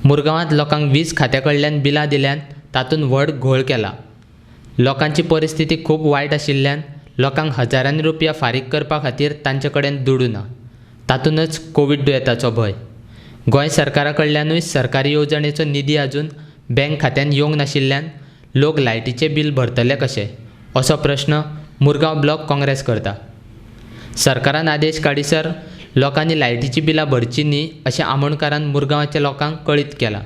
मुरगांवांत लोकांक वीज खात्या कडल्यान बिलां दिल्यान तातूंत व्हड घोळ केला. लोकांची परिस्थिती खूब वायट आशिल्ल्यान लोकांक हजारांनी रुपया फारीक करपा खातीर तांचे कडेन दुडू ना. तातूंतच कोवीड दुयेंताचो भंय. गोंय सरकारा कडल्यानूय सरकारी येवजणेचो निधी आजून बँक खात्यांत येवंक नाशिल्ल्यान लोक लायटीचें बील भरतले कशे, असो प्रस्न मुरगांव ब्लॉक काँग्रेस करता. सरकारान आदेश काडीसर लोकांनी लायटीचीं बिलां भरचीं न्ही अशें आमोणकारान मुरगांवच्या लोकांक कळीत केलां.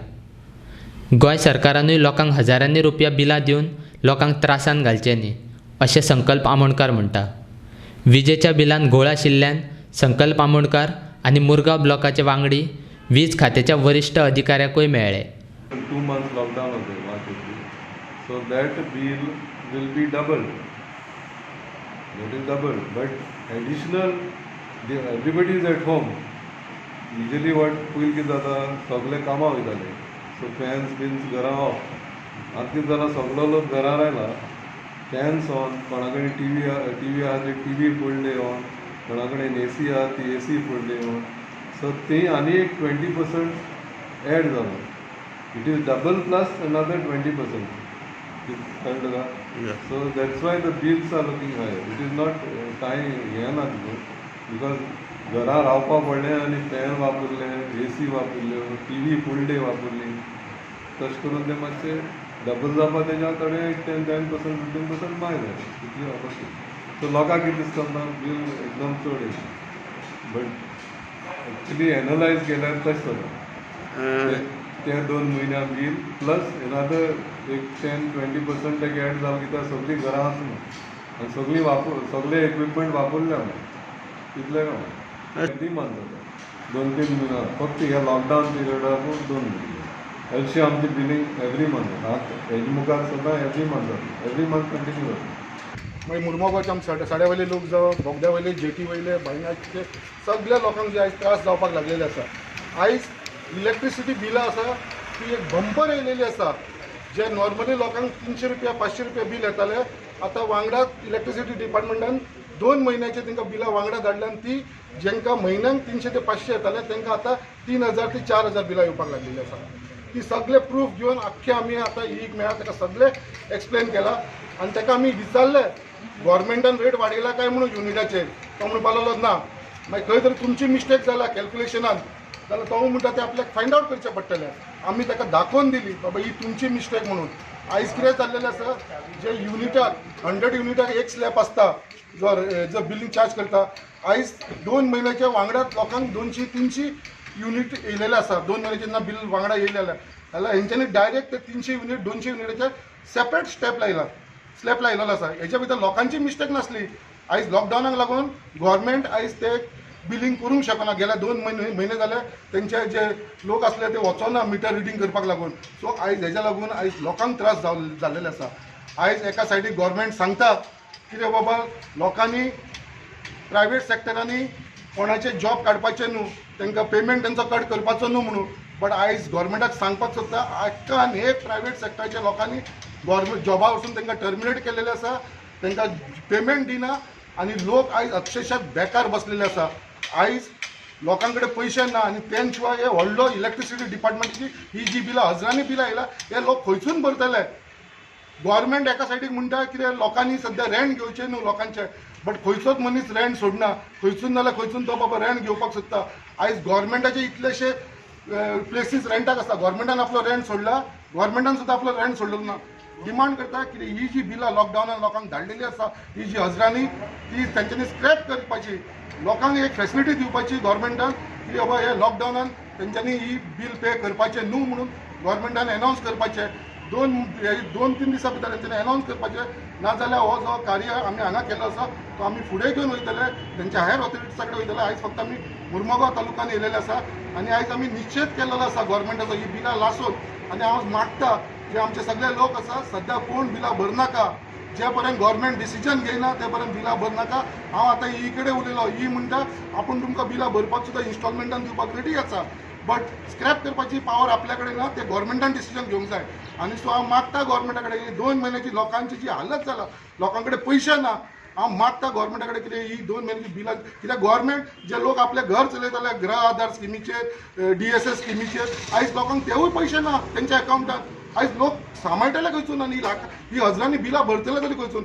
गोंय सरकारानूय लोकांक हजारांनी रुपया बिलां दिवन लोकांक त्रासांत घालचें न्ही अशें संकल्प आमोणकार म्हणटा. विजेच्या बिलान घोळ आशिल्ल्यान संकल्प आमोणकार आनी मुरगांव ब्लॉकाचे वांगडी वीज खात्याच्या वरिश्ठ अधिकाऱ्याकूय मेळ्ळे. 2 months lockdown was there, March, April. So that bill will be doubled. That is doubled. But additional, everybody is at home. Usually what पयलीं कितें जाता, सगळे कामां वयताले, सो फॅन्स बिन्स घरां ऑफ. आतां कितें जालां, सगलो लोक घरार आयला, फॅन्स ऑन, कोणा कडेन टीव्ही आहा ते टीव्ही फूल डे ऑन, कोणा कडेन एसी आहा ती AC full day on. So ती आनी एक 20% एड जालो. It is double plus another 20%. कळ्ळें तुका? So that's why the bills are looking high. It is not कांय हें ना तितून, because घरा रावपा पडलें आनी फॅन वापरले, एसी वापरल्यो, टीव्ही फूल डे वापरली, तशें करून तें मातशें डबल जावपा तेज्या थोडे 10 10%, 15% माय जालें, तितलें जावपाचें. सो लोकांक कितें दिसता ना, बील एकदम चड येयलें, बट एक्चुली एनलायज केल्यार तशें जाता. ते 2 म्हयन्या बील प्लस एनादर एक 10-20% ताका एड जालें, कित्याक सगळीं घरां आसना आनी सगळीं वापर, सगळे इक्विपमेंट वापरले आमी, तितलें काम एवरी मंथ जाता. 2-3 म्हयने फक्त ह्या लॉकडावन पिरियडाकूच 2 म्हयने. हरशीं आमची बिलींग एवरी मंथ जाता. आतां हेजे मुखार सदां एवरी मंथ जाता, एवरी मंथ कंटिन्यू जाता. मागीर मुरमुगांवचे आमचे सड्या वयले लोक जावं, बोगद्या वयले, जेटी वयले, बायणाचे सगल्या लोकांक जे आयज त्रास जावपाक लागलेले आसा. आयज इलेक्ट्रिसिटी बिलां आसा ती एक बंपर येयलेली आसा. जे नॉर्मली लोकांक 300 रुपया, 500 रुपया बील येताले, आतां वांगडाच इलेक्ट्रिसिटी डिपार्टमेंटान 2 म्हयन्याचे तांकां बिलां वांगडा धाडल्या आनी ती जेंकां म्हयन्याक 300 ते 500 येताले, तांकां आतां 3000 ते 4000 बिलां येवपाक लागलेली आसा. ती सगळे प्रूफ घेवन आख्खे आमी आतां एक मेळ्ळा, ताका सगळे एक्सप्लेन केला आनी ताका आमी विचारलें, गव्हर्मेंटान रेट वाडयला काय म्हणून युनिटाचेर. तो म्हणपाक लागलो ना. मागीर खंय तरी तुमची मिस्टेक जाला कॅल्क्युलेशनान जाल्यार तो म्हणटा ते आपल्याक फायंड आवट करचें पडटलें. आमी ताका दाखोवन दिली, बाबा ही तुमची मिस्टेक म्हणून. आयज कितें जाल्लेलें आसा, जे युनिटाक, 100 युनिटाक एक स्लॅब आसता, जो जो बिलींग चार्ज करता, आयज 2 म्हयन्याच्या वांगडाच लोकांक 200-300 युनिट येयलेले आसा. 2 म्हयन्याचे जेन्ना बील वांगडा येयलें जाल्यार हेंच्यांनी डायरेक्ट ते 300 युनिट, 200 युनिटाचे सेपरेट स्टेप लायला, स्लॅब लायलेलो आसा. हेच्या भितर लोकांची मिस्टेक नासली. आयज लॉकडावनाक लागून गव्हर्मेंट आयज ते बिलींग करूंक शकना. गेल्या 2 म्हयने म्हयने जाले, तेंचे जे लोक आसले ते वचोना मिटर रिडींग करपाक लागून. सो आयज हेज्या लागून आयज लोकांक त्रास जाल्लेले आसा. आयज एका सायडीक गव्हर्मेंट सांगता कितें बाबा, लोकांनी प्रायवेट सेक्टरांनी कोणाचे जॉब काडपाचे न्हू, तांकां पेमेंट तेंचो कट करपाचो न्हू म्हणून. बट आयज गव्हर्मेंटाक सांगपाक सोदता, एकान एक प्रायवेट सेक्टराच्या लोकांनी गव्हर्मेंट जॉबा वचून तांकां टर्मिनेट केलेले आसा, तांकां पेमेंट दिना आनी लोक आयज अक्षरशः बेकार बसलेले आसा. आयज लोकां कडेन पयशे ना आनी तेन शिवाय हे व्हडलो इलेक्ट्रिसिटी डिपार्टमेंटाची ही जी बिलां, हजरांनी बिलां येयला, हे लोक खंयसून भरतले? गव्हर्मेंट एका सायडीक म्हणटा कितें, लोकांनी सद्या रेंट घेवचें न्हू लोकांचे, बट खंयचोच मनीस रेंट सोडना. खंयसून नाल्यार खंयसून तो बाबा रेंट घेवपाक सोदता. आयज गव्हर्मेंटाचे इतलेशे प्लेसीस रेंटाक आसता. गव्हर्मेंटान आपलो रेंट सोडला? गव्हर्मेंटान सुद्दां आपलो रेंट सोडलो ना. डिमांड करता की ही जी बिलां लॉकडावनान लोकांक धाडलेली आसा, ही जी हजरांनी, ती तेंच्यांनी स्क्रॅप करपाची. लोकांक एक फेसिलिटी दिवपाची गव्हर्मेंटान की बाबा हे लॉकडावनान तेंच्यांनी ही बील पे करपाचें न्हू म्हणून गव्हर्मेंटान एनावन्स करपाचें. 2-3 दिसां भितर तेंच्यांनी एनावन्स करपाचें. नाजाल्यार हो जो कार्य आमी हांगा केल्लो आसा तो आमी फुडें घेवन वयतले, तेंच्या हायर ऑथॉरिटीजा कडेन वयतले. आयज फक्त आमी मुरमुगांव तालुक्यान येयलेले आसा आनी आयज आमी निश्चेत केल्लो आसा गव्हर्मेंटाचो ही बिलां लासून. आनी हांव मागता जे आमचे सगळे लोक आसा, सद्या कोण बिलां भरनाका. जे पर्यंत गव्हर्मेंट डिसिजन घेयना ते पर्यंत बिलां भरनाका. हांव आतां ही कडेन उलयलो, ही म्हणटा आपूण तुमकां बिलां भरपाक सुद्दां इन्स्टॉलमेंटान दिवपाक रेडी आसा, बट स्क्रॅप करपाची पावर आपल्या कडेन ना, ते गव्हर्मेंटान डिसिजन घेवंक जाय. आनी सो हांव मागता गव्हर्मेंटा कडेन, 2 म्हयन्याची लोकांची जी हालत जाला, लोकां कडेन पयशे ना. हांव मागता गोवोरमेंटा कडेन कितें ही 2 म्हयन्याची बिलां, कित्याक गोवोरमेंट जे लोक आपलें घर चलयताले गृह आधार स्किमीचेर, DSS स्किमीचेर, आयज लोकांक तेवूय पयशे ना तेंच्या एकावंटात. आयज लोक सांबाळटले खंयसून आनी लाख ही हजरांनी बिलां भरतले तरी खंयसून?